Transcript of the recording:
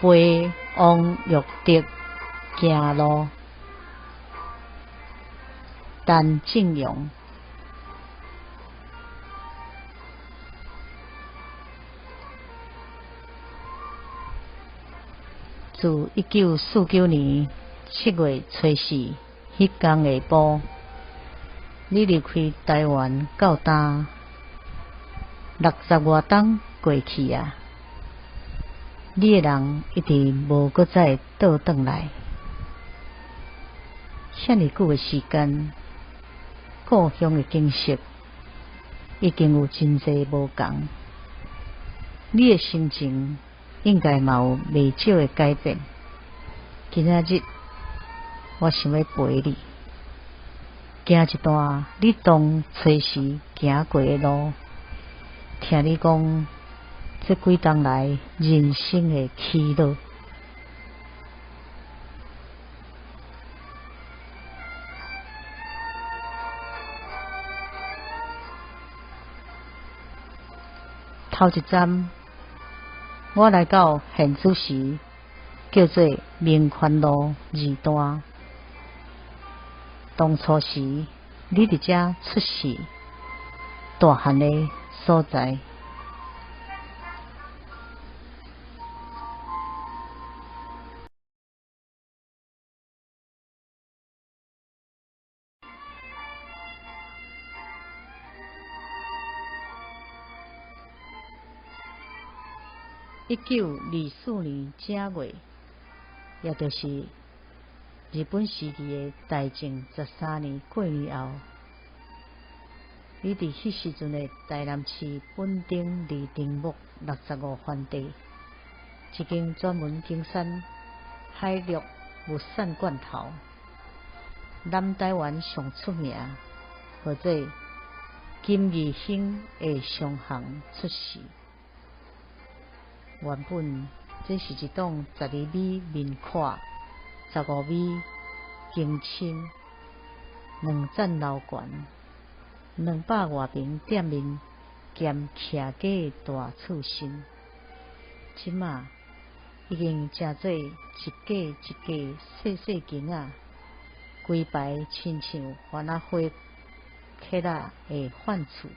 陪王育德行路，陈正阳。自1949年7月初四彼工下晡，你離開台灣到今60外冬過去矣，你的人一直無閣再倒轉來。遐爾久的時間，故鄉的景色已經有真濟無仝，你的心情應該嘛有袂少的改變。今仔日我想欲陪你行一段你當初時行過的路，聽你講這幾冬來人生的起落。頭一站，我來到現此時叫做民權路二段。當初時，你佇遮出世、大漢的所在。1924年正月，也就是日本時期的大正13年過年後，你佇彼時陣的台南市本町二丁目65番地，一間專門生產海陸物產罐頭，南台灣上出名，號做金義興的商行出世。原本這是一棟12米面闊、15米間深、兩層樓懸、200外坪店面兼徛家的大厝身，這馬已經成做一間一間細細間仔，規排親像番仔花殼仔的販厝。